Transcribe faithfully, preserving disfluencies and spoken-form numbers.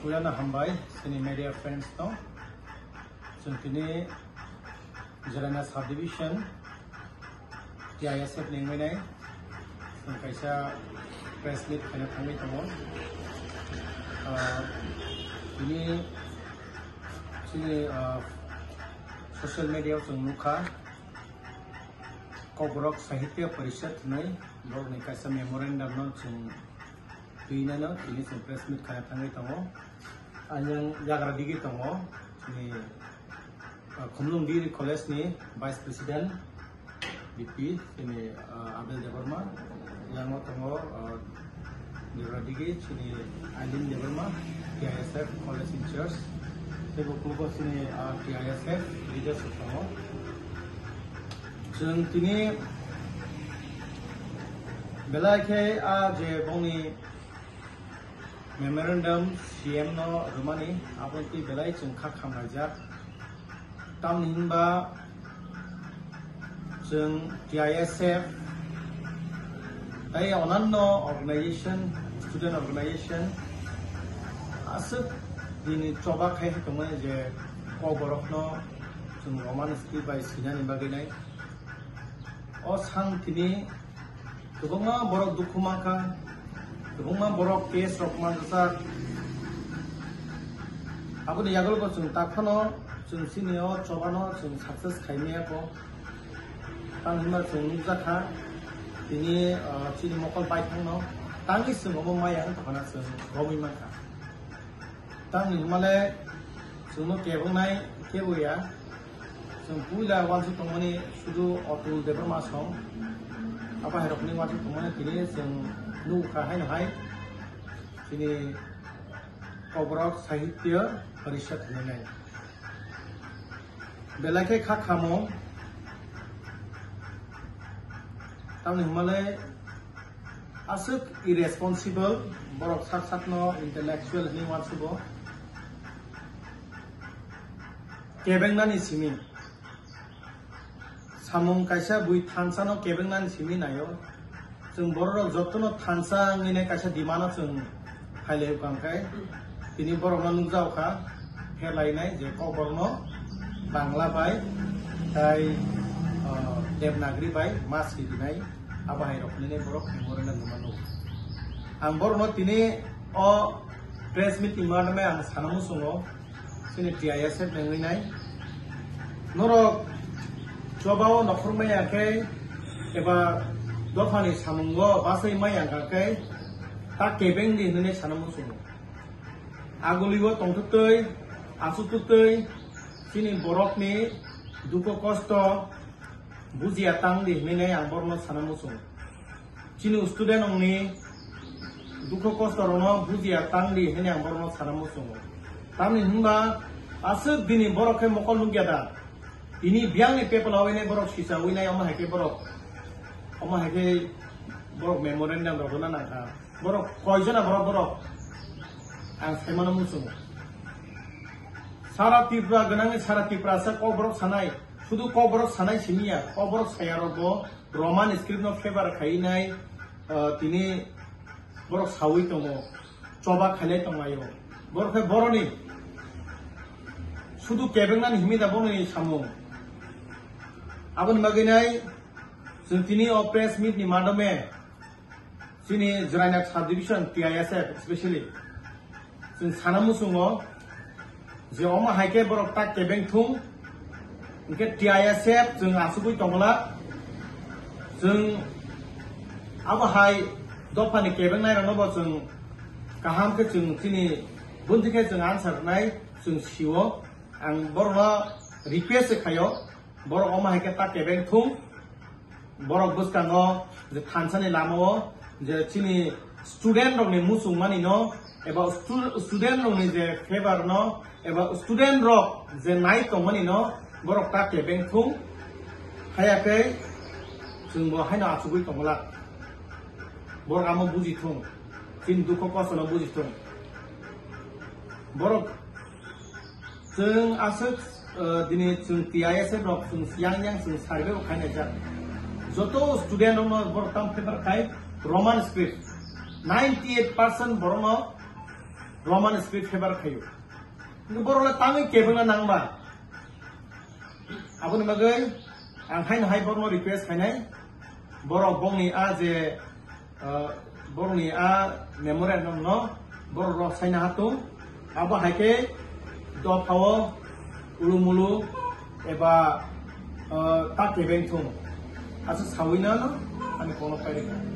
Puilano hambai chini media friends no. Chwng tini Jirana subdivision T I S F ni wngwi nai chwng kaisa press meet khaina thangwi tongo. Ah, tini chini, ah, social media o chwng nukha, Kokborok Sahitya Parishad hwnwi borokni kaisa memorandum no chwng twinano tini chwng press meet khaina thangwi tongo. Ayang yagra digi tongo chini, ah, Khumlung Degree College ni Vice President B P chini, ah, Abel Debbarma, yango tongo, ah, Debra digi chini Ailin Debbarma, T I S F College in Charge, tei bo kugo chini, ah, T I S F leaders tongo. Chwng tini belai khe a je bongni memorandum C M no rwmani, aboni twi belai chwng kha khamlaijak. Tamni hinba chwng T I S F tei onanno organization, student organization aswk nini choba khai tongmani je Kokborokno chwng Roman script bai swinani bagwi nai. O sang tini kwbangma borok dukhu mankha, kwbangma borok case rok manjak. Aboni yagulo bo chwng takhano chwng chini o chobano chwng success khaimaya kho. Tang hinba chwng nukjakha tini, ah, chini mokol baithangno tangwi chwng omo maya wng tongkhana chwng romwi mankha. Tamni hwnmale chwngno kebwngnai kebo ya. Chwng puila uansuk tongmani sudu Atul Debbarma song. Abo hai rokni uansuk tongmani tini chwng nukha haino hai. Chini Kokborok Sahitya Parishad hwnwi nai. Belai khe kha khamo. Tamni hwnmale aswk irresponsible, borok sak sakno intellectual hwnwi uansugo. Kebengnani simi. Samung kaisa bui thansano kebengnani simi naio. Chwng bororok jotono thansa wngwi nai kaisa demand-o chwng phailai kha, hwnkhe tini borokno nukjao kha, pherlainai je Kokborokno Bangla bai tai, ah, Devanagari bai ma swi rinai, abo hai rok hinwi borok memorandum rwma nukgo. Ang borokno tini o press meet ni madhyome ang sana muchungo, chini T I S F ni wngwi nai. Norok chobao nokhor maya khe eba dophani samungo bachai maya khe ta kebeng di hinwi sana muchungo. Agulio tongthwtwi, achukthwtwi, chini borokni dukho kosto bujiya tang di hinwi ang borokno sana muchungo. Chini student rokni dukho kosto rokno bujiya tang di hinwi ang borokno sana muchungo. Tamni hwnba aswk bini borok khe mokol nukya da. Tini biyangni pepla wine borok sisa wine omo hai khe borok, omo hai khe borok memorandum rok rwna nangkha. Borok koijona borok borok ang saimano muchungo. Sara Tripura gwnangni sara Tripura sa Kokborok sanai, sudu Kokborok sanai simiya, Kokborok sayarokbo Roman script no favor khainai, ah, tini borok sawi tongo, choba khailai tonglaio. Borok khe boroni sudu kebengnani himi da boroni samung. Aboni bagwi nai chwng tini o press meet ni madhyome chini Jirainak subdivision T I S F specially chwng sana muchungo je omo hai khe borok ta kebeng thung, hinkhe T I S F chwng achugwi tongla, chwng abo hai dophani kebengnai rokno bo chwng kaham khe chwng chini bunti khe chwng answer nai chwng sio. Ang borokno request khaio, borok omo hai khe ta kebeng thung. Borok bwskango je thansani lamao je chini student rokni muchungmani no eba stu-, student rokni je favor no eba student rok je nai tongmani no borok ta kebeng thung. Haya khe chwng bo haino achugwi tongla. Borok amo buji thung. Chini dukho kosto no buji thung. Borok Chwng aswk, uh, dini chwng T I S F rok chwng yang yang chwng survey bo khainai jak. Joto student rokno borok tam paper khai Roman script. Ninety eight percent borokno Roman script favor khaio. Borok le tangwi kebengna nangba. Aboni bagwi ang haino hai borokno request khainai, borok bongni a je, uh, borokni a memorandum no borok rok saina hatung, abo hai khe dophao ulumulu eba, uh, ta kebeng thung. Asa sawi na no ani kono pairika.